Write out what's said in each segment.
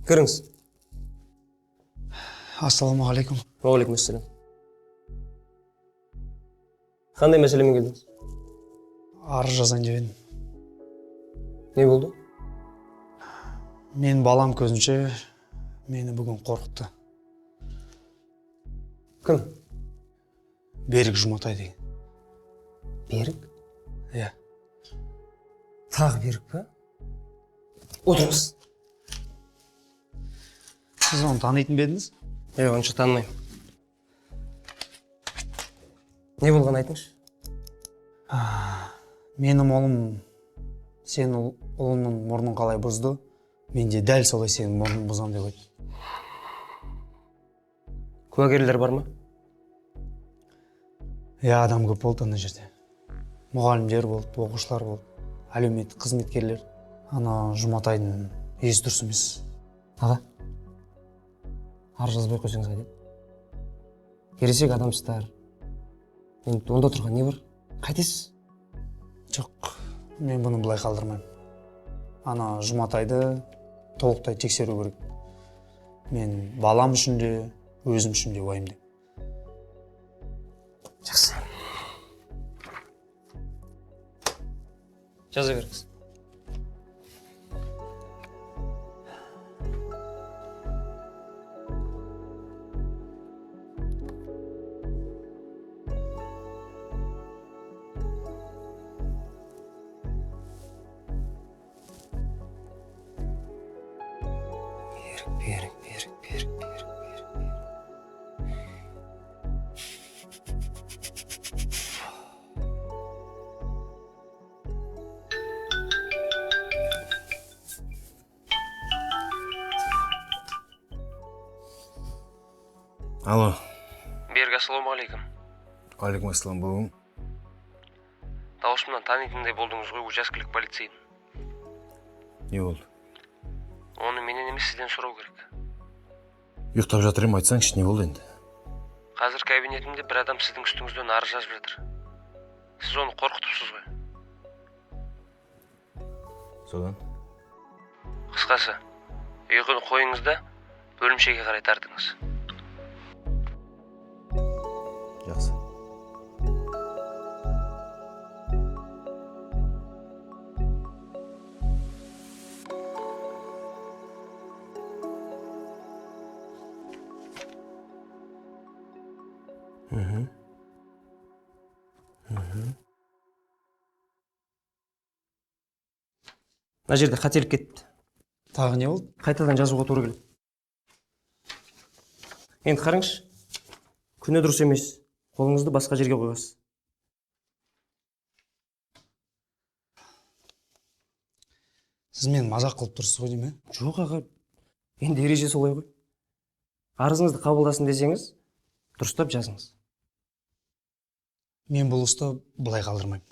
Кіріңіз. Ассалаумағалейкум. Уағалейкумассалам. Қандай мәселемен келдіңіз? Арыз жазайын деп едім. Не болды? Мен балам көзінше мені бүгін қорқытты. Кім? Берік Жұматай деген. Берік? Иә. Тағы Берік па? Отырыңыз. Сіз оны танитын ба едіңіз? Жоқ, онша танымаймын. Не болғанын айтыңызшы. Менің ұлым сенің ұлыңның мұрнын қалай бұзды, мен де дәл солай сенің мұрнын бұзамын деп айтты. Куәгерлер бар ма? Иә, адам көп болды ана жерде. Мұғалімдер болды, оқушылар болды, әлеуметтік қызметкерлер. Ана Жұматайдың есі дұрыс емес. Аға, арыз жазбай қойсаңыз қайтеді? Ересек адамсыздар. Енді онда тұрған не бар? Қайтесіз? Жоқ, мен бұны былай қалдырмаймын. Ана Жұматайды толықтай тексеру керек. Мен балам үшін де, өзім үшін де уайымдаймын. Жақсы. Жаза беріңіз. Берік, Берік, Берік, Берік, Берік, Берік. Алло. Берік, ассалаумағалейкум. Алейкум ассалам, балам. Дауысымнан танитындай болдыңыз ғой учаскелік полицейдің. Не болды? Оны менен емес, сізден сұрау керек. Ұйықтап жатыр едім, айтсаңшы, не болды енді? Қазір кабинетімде бір адам сіздің үстіңізден арыз жазып жатыр. Сіз оны қорқытыпсыз ғой. Содан? Қысқасы, ұйқыны қойыңыз да бөлімшеге қарай тартыңыз. Жақсы. Мына жерде қателік кетіпті. Тағы не болды? Қайтадан жазуға тура келеді. Енді қараңызшы, күні дұрыс емес, қолыңызды басқа жерге қоясыз. Сіз мені мазақ қылып тұрсыз ғой деймін, ә? Жоқ, аға, енді ереже солай ғой. Арызыңызды қабылдасын десеңіз, дұрыстап жазыңыз. Мен бұл істі былай қалдырмаймын.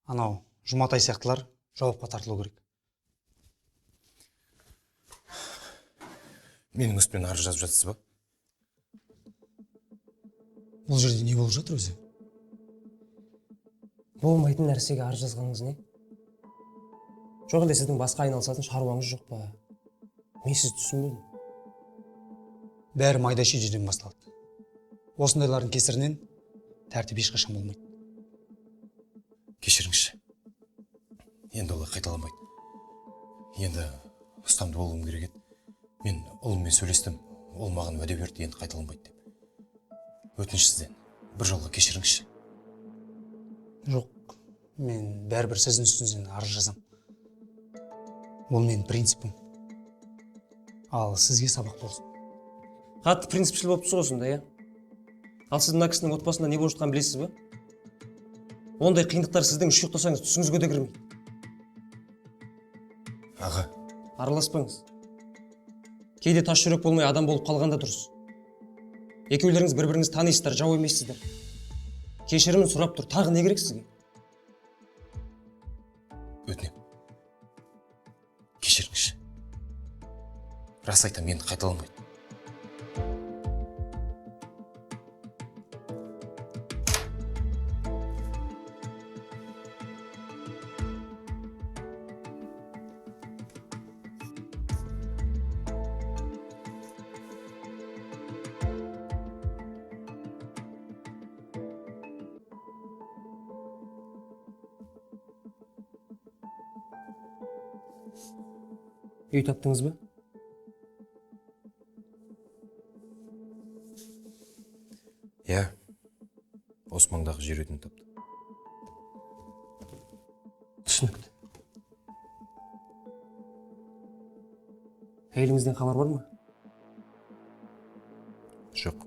Анау Жұматай сияқтылар жауапқа тартылу керек. Менің үстімнен арыз жазып жатсыз ба? Бұл жерде не болып жатыр өзі? Болмайтын нәрсеге арыз жазғаныңыз не? Жоқ, әлде сіздің басқа айналысатын шаруаңыз жоқ па? Мен сізді түсінбедім. Бәрі майда шүйдеден басталады. Осындайлардың кесірінен тәртіп ешқашан болмайды. Кешіріңізші. Енді олай қайталанбайды. Енді ұстамды болуым керек еді. Мен ұлыммен сөйлестім. Ол маған уәде берді, енді қайталанбайды деп. Өтініш сізден, бір жолға кешіріңізші. Жоқ, мен бәрібір сіздің үстіңізден арыз жазам. Ол менің принципім. Ал сізге сабақ болсын. Қатты принципшіл болып тұрсыз ғой сонда, иә? Ал сіз мына кісінің отбасында не болып жатқанын білесіз бе? Ондай қиындықтар сіздің үш ұйықтасаңыз түсіңізге де кірмейді. Аға. Араласпаңыз. Кейде тас жүрек болмай адам болып қалған да дұрыс. Екеулеріңіз бір-біріңізді танисыздар, жау емессіздер. Кешірімін сұрап тұр, тағы не керек сізге? Өтінемін. Кешіріңізші. Рас айтамын, енді қайталанбайды. Үй таптыңыз ба? Иә, осы маңдағы жер үйден таптым. Түсінікті. Әйеліңізден хабар бар ма? Жоқ.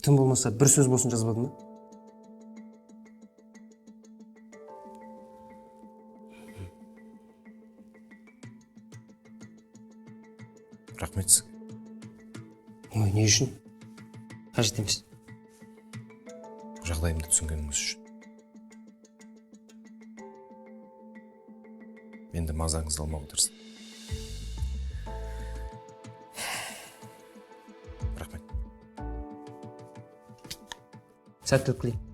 Тым болмаса бір сөз болсын жазбады ма? Рахмет сізге. Ой, не үшін? Қажет емес. Жағдайымды түсінгеніңіз үшін. Енді мазаңызды алмауға тырыстым. Рахмет. Сәттілік тілеймін.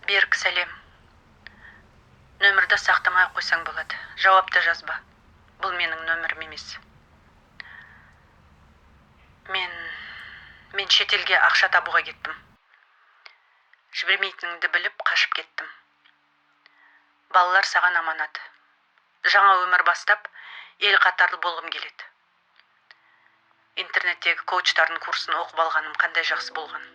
Берік, сәлем. Нөмірді сақтамай қойсаң болады. Жауапты жазба. Бұл менің нөмірім емес. Мен шетелге ақша табуға кеттім. Жібермейтініңді біліп қашып кеттім. Балалар саған аманат. Жаңа өмір бастап, ел қатарлы болғым келеді. Интернеттегі коучтардың курсын оқып алғаным қандай жақсы болған.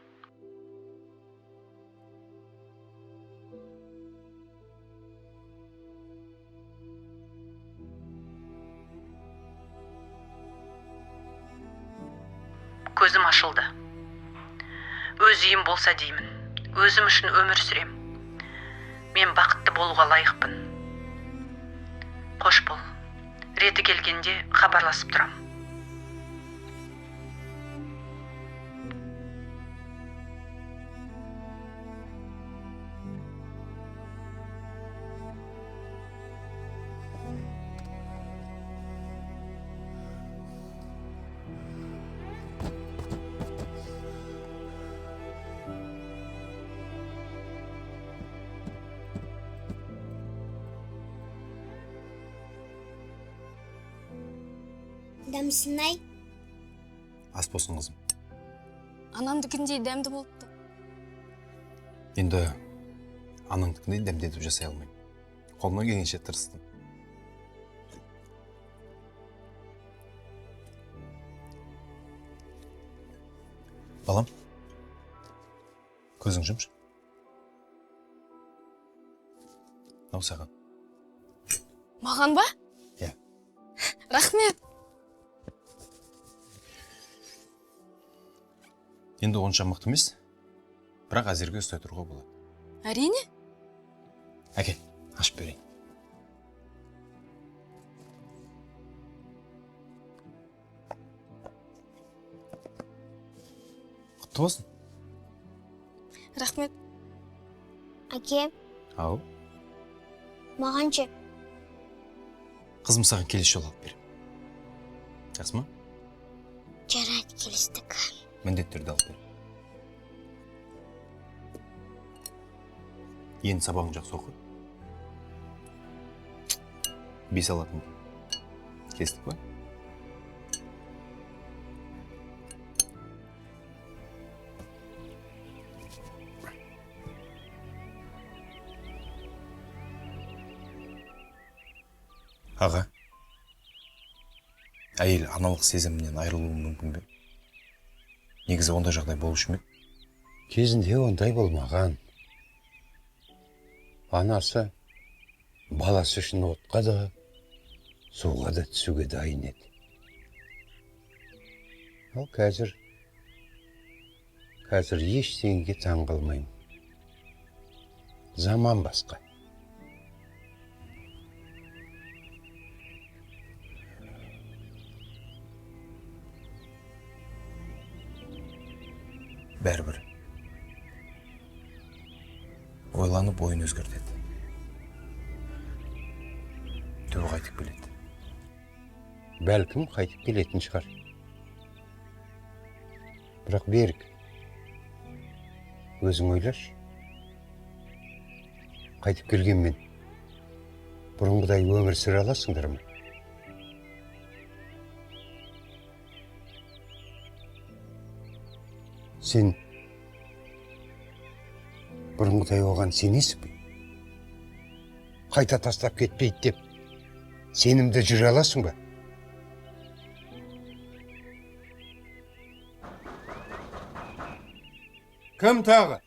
Көзім ашылды. Өз үйім болса деймін. Өзім үшін өмір сүрем. Мен бақытты болуға лайықпын. Қош бол. Реті келгенде хабарласып тұрам. Дәмсін-ай. Ас болсын, қызым. Анамдікіндей дәмді болыпты. Енді анаңдікіндей дәмдетіп жасай алмаймын. Қолымнан келгенше тырыстым. Балам, көзің жұмшы. Мынау саған. Маған ба? Иә. Рахмет. Енді онша мықты емес, бірақ әзірге ұстай тұруға болады. Әрине. Әкел, ашып берейін. Құтты болсын. Рахмет. Әке. Ау. Маған ше? Қызым, саған келесі жолы алып беремін. Жақсы ма? Жарайды, келістік. Міндетті түрде алып беремін. Енді сабағың жақсы оқы. 5 алатын. Келістік па? Аға, әйел аналық сезімінен айырылуы мүмкін бе? Негізі ондай жағдай болушы ма еді? Кезінде ондай болмаған. Анасы баласы үшін отқа да, суға да түсуге дайын еді. Ал қазір ештеңеге таң қалмаймын. Заман басқа. Бәрібір. Ойланып ойын өзгертеді. Түбі қайтып келеді. Бәлкім қайтып келетін шығар. Бірақ Берік, өзің ойлашы. Қайтып келгенмен бұрынғыдай өмір сүре аласыңдар ма? Сен бұрынғыдай оған сенесің бе? Қайта тастап кетпейді деп сенімді жүре аласың ба? Кім тағы?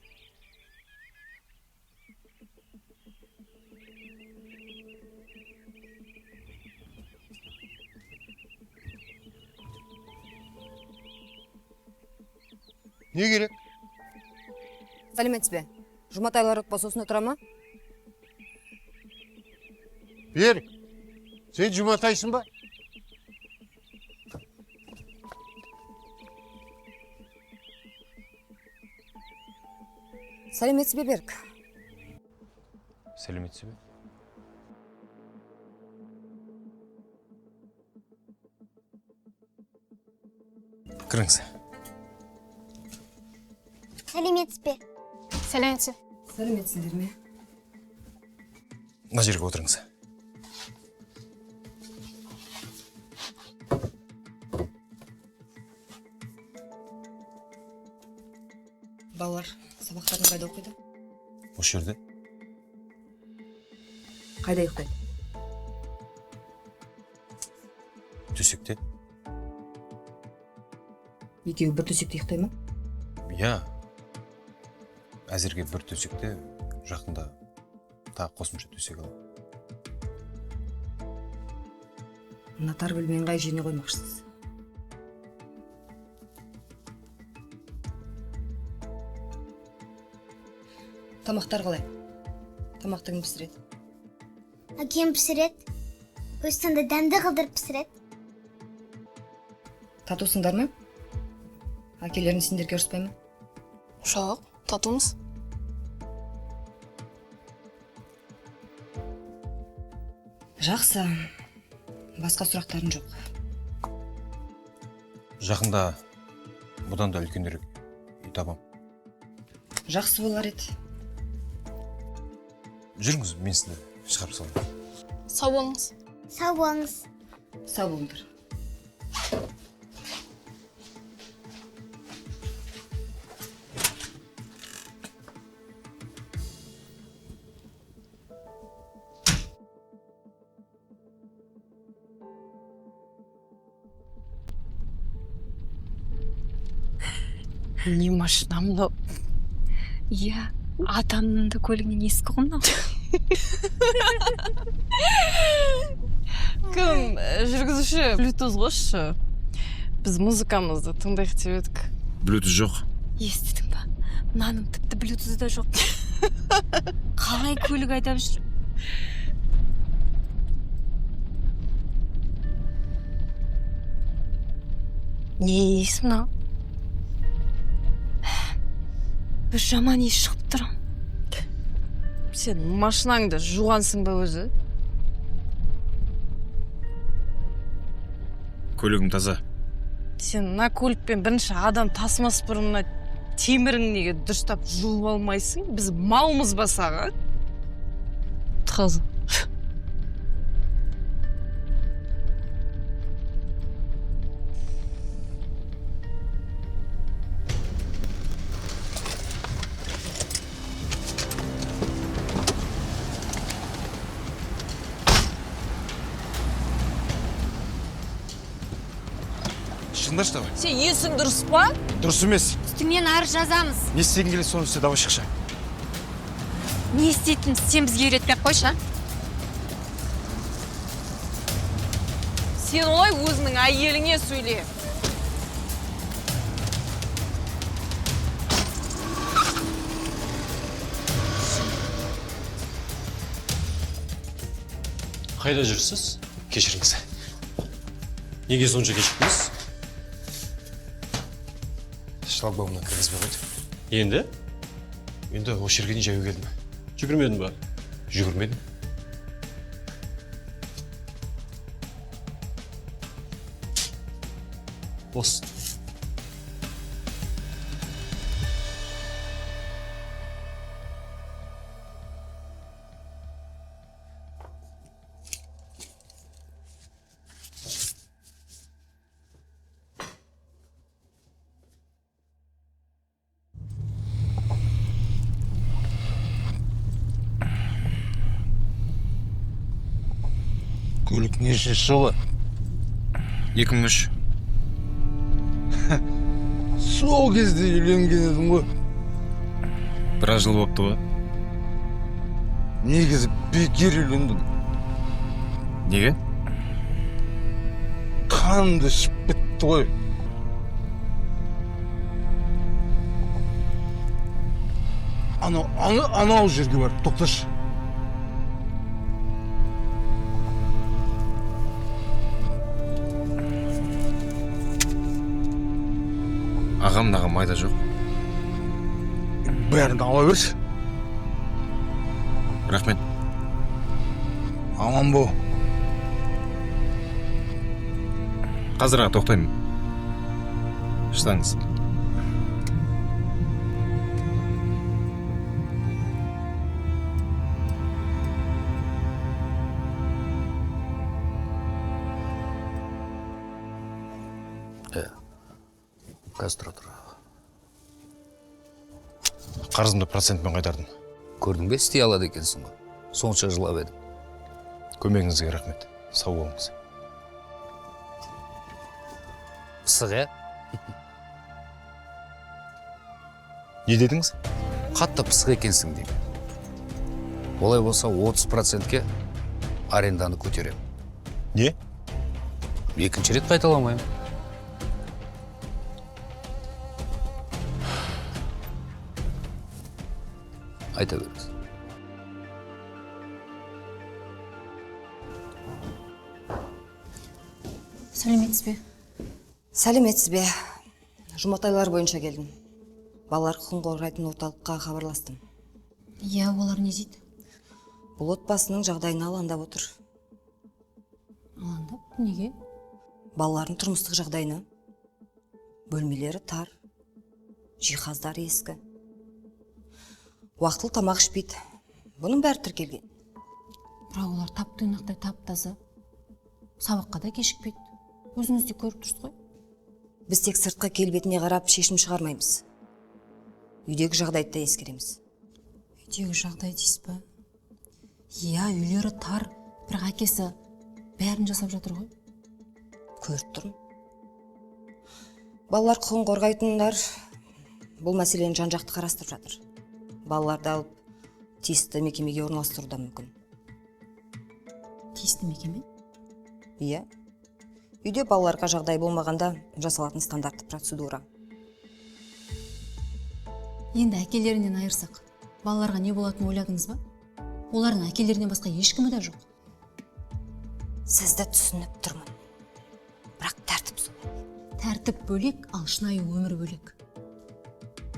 Не керек? Сәлеметсіз бе? Жұматайлар отбасы осында тұра ма? Берік, сен Жұматайсың ба? Сәлеметсіз бе, Берік? Сәлеметсіз бе? Кіріңіз. Сәлеметсіз бе? Сәлеметсіз. Сәлеметсіздер ме? Мына жерге отырыңыз. Балалар сабақтарын қайда оқиды? Осы жерде. Қайда ұйықтайды? Төсекте. Екеуі бір төсекте ұйықтай ма? Иә. Әзірге бір төсекте, жақында тағы қосымша төсек аламын. Мына тар бөлменің қай жеріне қоймақшысыз? Тамақтар қалай? Тамақты кім пісіреді? Әкем пісіреді. Өзі сонда дәмді қылдырып пісіреді. Татусыңдар ма? Әкелерің сендерге ұрыспай ма? Жоқ, татумыз. Жақсы. Басқа сұрақтарым жоқ. Жақында бұдан да үлкенірек үй табам. Жақсы болар еді. Жүріңіз, мен сізді шығарып салайын. Сау болыңыз. Сау болыңыз. Сау болыңдар. Не машина мынау? Иә, атамның да көлігінен ескі ғой мынау. Кім жүргізуші Bluetooth қосшы. Біз музыкамызды тыңдайық деп едік. Bluetooth жоқ. Естідің ба? Мынаның тіпті Bluetooth-ы да жоқ. Қалай көлік айдап жүр? Не иіс мынау? Бір жаман иіс шығып тұр. Сен машинаңды жуғансың ба өзі? Көлігім таза. Сен мына көлікпен бірінші адам тасымас бұрын мына темірің неге дұрыстап жуып алмайсың? Біз малмыз ба саған? Таза. Шындашы давай. Сен есің дұрыс па? Дұрыс емес. Үстіңнен арыз жазамыз. Не істегің келеді соны істе, давай шықшы. Не істейтінімізді сен бізге үйретпей ақ қойшы, а? Сен олай өзіңнің әйеліңе сөйле. Қайда жүрсіз? Кешіріңіз. Неге сонша кешіктіңіз? Шлагбаумнан кіргізбей қойды. Енді? Енді осы жерге дейін жаяу келдім. Жүгірмедің ба? Жүгірмедім. Бос. Көлік нешінші жылы? 2003. Сол кезде үйленген едім ғой. Біраз жыл болыпты ғой. Негізі бекер үйлендім. Неге? Қанымды ішіп бітті ғой. Анау жерге барып тоқташы. Ағам, мынаған майда жоқ. Бәрін ала берші. Рахмет. Аман бол. Қазір аға тоқтаймын. Шыдаңыз. Қазір тұра тұр. Қарызымды процентпен қайтардым. Көрдің бе, істей алады екенсің ғой. Сонша жылап едім. Көмегіңізге рахмет. Сау болыңыз. Пысық, ә? Не дедіңіз? Қатты пысық екенсің деймін. Олай болса 30%-ке аренданы көтеремін. Не? Екінші рет қайталамаймын. Айта беріңіз. Сәлеметсіз бе? Сәлеметсіз бе? Жұматайлар бойынша келдім. Балалар құқығын қорғайтын орталыққа хабарластым. Иә, олар не дейді? Бұл отбасының жағдайына алаңдап отыр. Алаңдап? Неге? Балалардың тұрмыстық жағдайына. Бөлмелері тар, жиһаздары ескі. Уақытылы тамақ ішпейді. Бұның бәрі тіркелген. Бірақ олар тап-тұйнақтай тап-таза. Сабаққа да кешікпейді. Өзіңіз де көріп тұрсыз ғой. Біз тек сыртқы келбетіне қарап шешім шығармаймыз. Үйдегі жағдайды да ескереміз. Үйдегі жағдай дейсіз ба? Иә, үйлері тар, бірақ әкесі бәрін жасап жатыр ғой. Көріп тұрмын. Балалар құқығын қорғайтындар бұл мәселені жан-жақты қарастырып жатыр. Балаларды алып тиісті мекемеге орналастыру да мүмкін. Тиісті мекеме? Иә. Үйде балаларға жағдай болмағанда жасалатын стандартты процедура. Енді әкелерінен айырсақ, балаларға не болатынын ойладыңыз ба? Олардың әкелерінен басқа ешкімі де жоқ. Сізді түсініп тұрмын. Бірақ тәртіп солай. Тәртіп бөлек, ал шынайы өмір бөлек.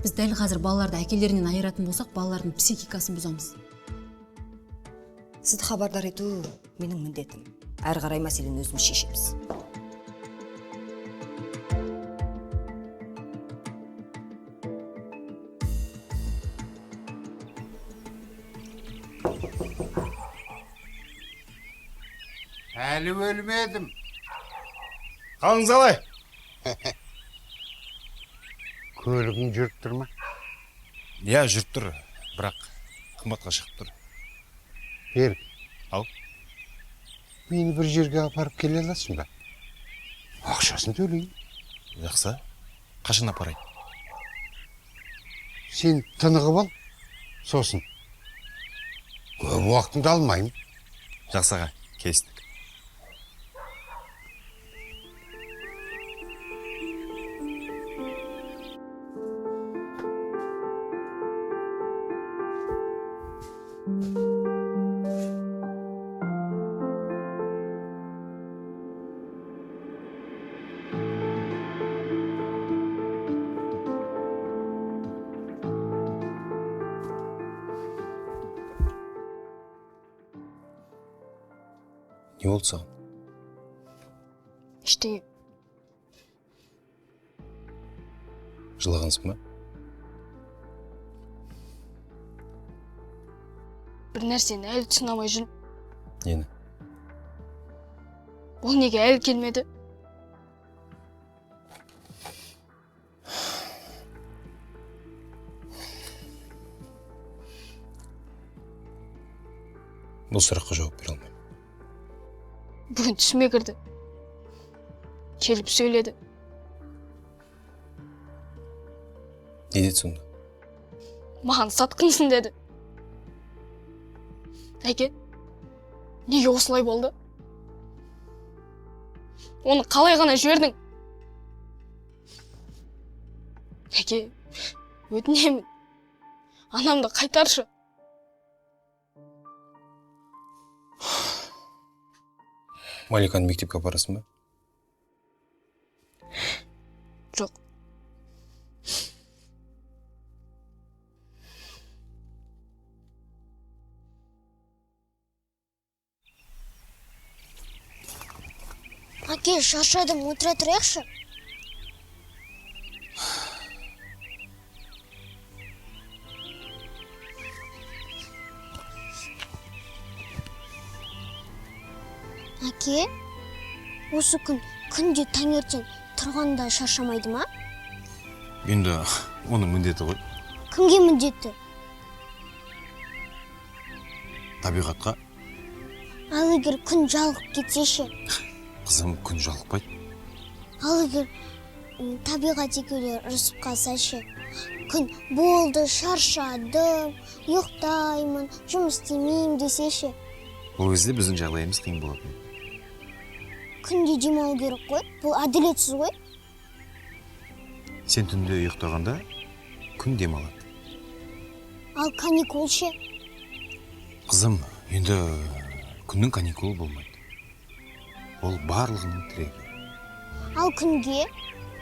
Біз дәл қазір балаларды әкелерінен айыратын болсақ, балалардың психикасын бұзамыз. Сізді хабардар ету менің міндетім. Әрі қарай мәселені өзіміз шешеміз. Әлі өлмедім. Қалыңыз қалай? Көлігің жүріп тұр ма? Иә, жүріп тұр, бірақ қымбатқа шығып тұр. Берік. Ал? Мені бір жерге апарып келе аласың ба? Ақшасын төлейін. Жақсы. Қашан апарайын? Сен тынығып ал, сосын. Көп уақытыңды алмаймын. Жақсы аға, келістік. Не болды саған? Ештеңе. Жылағансың ба? Бір нәрсені әлі түсіне алмай жүрмін. Нені? Ол неге әлі келмеді? Бұл сұраққа жауап бере алмаймын. Бүгін түсіме кірді. Келіп сөйледі. Не деді сонда? Маған сатқынсың деді. Әке, неге осылай болды? Оны қалай ғана жібердің? Әке, өтінемін. Анамды қайтаршы. Маликаны мектепке апарасың ба? Жоқ. Әке, шаршадым, отыра тұрайықшы. Әке, осы күн күнде таңертең тұрғанда шаршамайды ма? Енді оның міндеті ғой. Кімге міндетті? Табиғатқа. Ал егер күн жалығып кетсе ше? Қызым, күн жалықпайды. Ал егер табиғат екеулері ұрысып қалса ше? Күн болды, шаршадым, ұйықтаймын, жұмыс істемеймін десе ше? Ол кезде біздің жағдайымыз қиын болатын. Күнде демалу керек қой, бұл әділетсіз ғой. Сен түнде ұйықтағанда күн демалады. Ал каникул ше? Қызым, енді күннің каникулы болмайды. Ол барлығының тірегі. Ал күнге?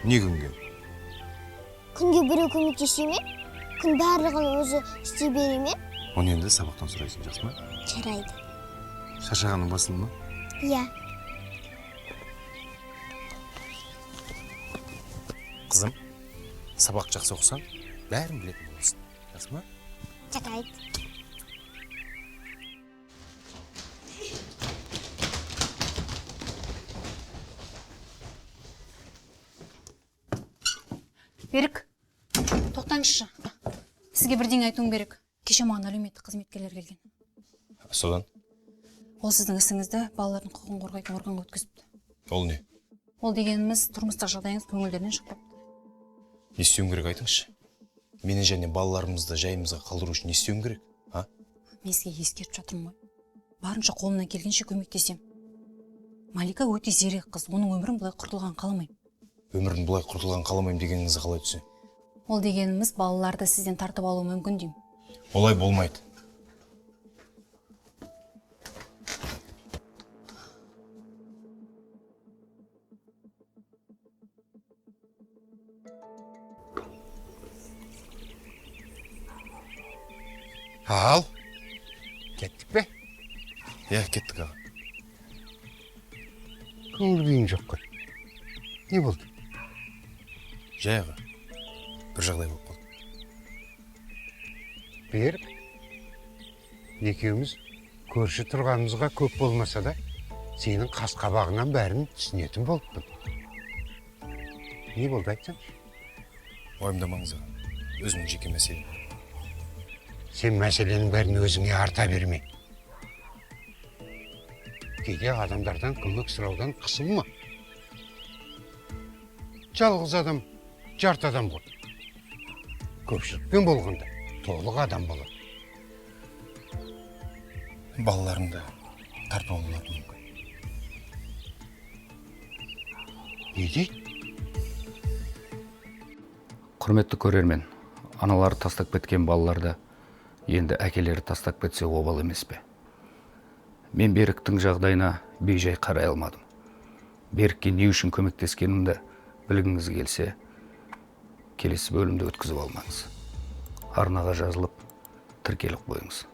Не күнге? Күнге біреу көмектесе ме? Күн барлығын өзі істей бере ме? Оны енді сабақтан сұрайсың, жақсы ма? Жарайды. Шаршағаның басылды ма? Иә. Қызым, сабақ жақсы оқысаң, бәрін білетін боласың. Жақсы ма? Жарайды. Берік, тоқтаңызшы. Сізге бірдеңе айтуым керек. Кеше маған әлеуметтік қызметкерлер келген. Содан? Ол сіздің ісіңізді балалардың құқығын қорғайтын органға өткізіпті. Ол не? Ол дегеніміз тұрмыстық жағдайыңыз көңілдерінен шықпапты. Не істеуім керек айтыңызшы? Мені және балаларымызды жайымызға қалдыру үшін не істеуім керек, а? Мен сізге ескертіп жатырмын ғой. Барынша қолымнан келгенше көмектесем. Малика өте зерек қыз, оның өмірін былай құртылғанын қаламаймын. Өмірін былай құртылғанын қаламаймын дегеніңізді қалай түсінемін? Ол дегеніміз балаларды сізден тартып алуы мүмкін деймін. Олай болмайды. Ал, кеттік пе? Иә, кеттік аға. Көңіл күйің жоқ қой. Не болды? Жай аға, бір жағдай болып қалды. Берік, екеуміз көрші тұрғанымызға көп болмаса да, сенің қас қабағынан бәрін түсінетін болыппын. Не болды айтсаңшы? Уайымдамаңыз аға, өзімнің жеке мәселем. Сен мәселенің бәрін өзіңе арта берме. Кейде адамдардан көмек сұраудан қысылма. Жалғыз адам, жарты адам ғой. Көпшілікпен болғанда толық адам болады. Балаларымды тартып алулары мүмкін. Не дейді? Құрметті көрермен, аналары тастап кеткен балаларды енді әкелері тастап кетсе, обал емес пе? Мен Беріктің жағдайына бейжай қарай алмадым. Берікке не үшін көмектескенімді білгіңіз келсе, келесі бөлімді өткізіп алмаңыз. Арнаға жазылып, тіркеліп қойыңыз.